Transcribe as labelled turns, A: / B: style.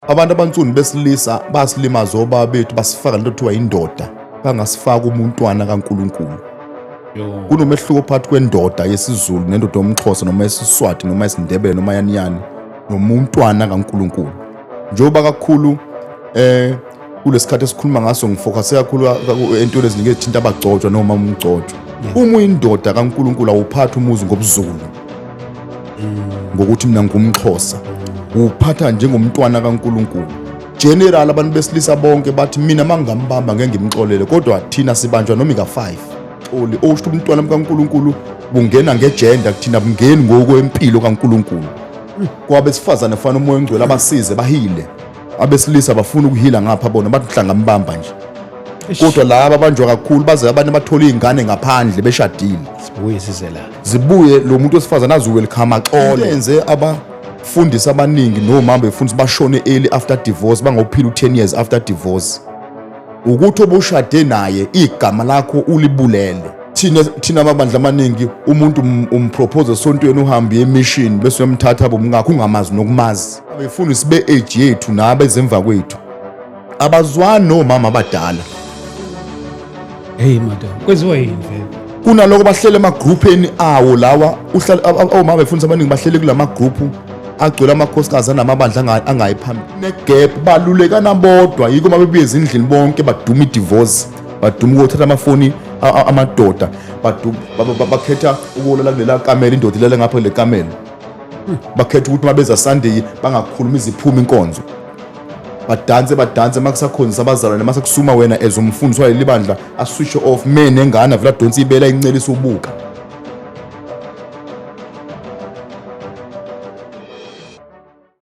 A: Abantu abansundu besilisa basilimaza obaba bethu, basifaka lento kuthiwa indoda, bangasifaka umuntwana kaNkulunkulu. Kunomehluko phakathi kwendoda yesiZulu nendoda yomXhosa noma yesiSwati noma yesiNdebele noma yaniyani nomuntwana kaNkulunkulu. Njengoba kakhulu kulesikhathi esikhuluma ngaso ngifocuse kakhulu entweni eziningi ezithinta abagcotshwa noma umgcotshwa. Uma uyindoda kaNkulunkulu awuphathi umuzi ngobuZulu, ngokuthi mina ngumXhosa, uphatha njengomntwana kaNkulunkulu. General abantu besilisa bonke bathi mina mangingambamba ngeke ngimxolele, kodwa thina sibanjwa noma ika-5 xoli okusho umntwana kaNkulunkulu bungena ngegender, kuthina bungeni ngokwempilo kaNkulunkulu. Kwabesifazane fana umoya ongcwele abasize bahile, abesilisa bafuna ukuhila ngapha bona bathi hlangambamba nje, kodwa laba abanjwa kakhulu baze abantu bathola iy'ngane ngaphandle beshadile.
B: Sibuye size la.
A: Zibuye lo muntu wesifazane azuwelcome axole. Enze abafundisi abaningi nomama befundisi bashone early after divorce, bangophila u-10 years after divorce, ukuthi obushade naye igama lakho ulibulele. Thina amabandla amaningi umuntu umpropose esontweni, uhambe emission bese uyamthatha bomngakho ungamazi nokumazi. Abefundisi be-age yethu nabezemva kwethu abazwani nomama abadala.
B: Hey madam, kwenziwa yini vele?
A: Kunaloko bahlele emagrupheni awo lawa uhlala omama befundisa abaningi bahlele kulama group agcwele amakhosikazi anamabandla angayi phambili, negap balulekana bodwa. Yiko uma bebuye ezindlini bonke baduma i-divorce, baduma ukuthatha amafoni amadoda, bakhetha ukulala kulela kamelo, indoda ilele ngapha kule kamelo, bakhetha ukuthi uma beza Sunday bangakhulumi iziphuma inkonzo, badanse badanse makusakhonzisa abazalwane, mase kusuma wena as umfundisi waleli bandla aswitch off me nengane avela adonsa ibela incelisa ubuka.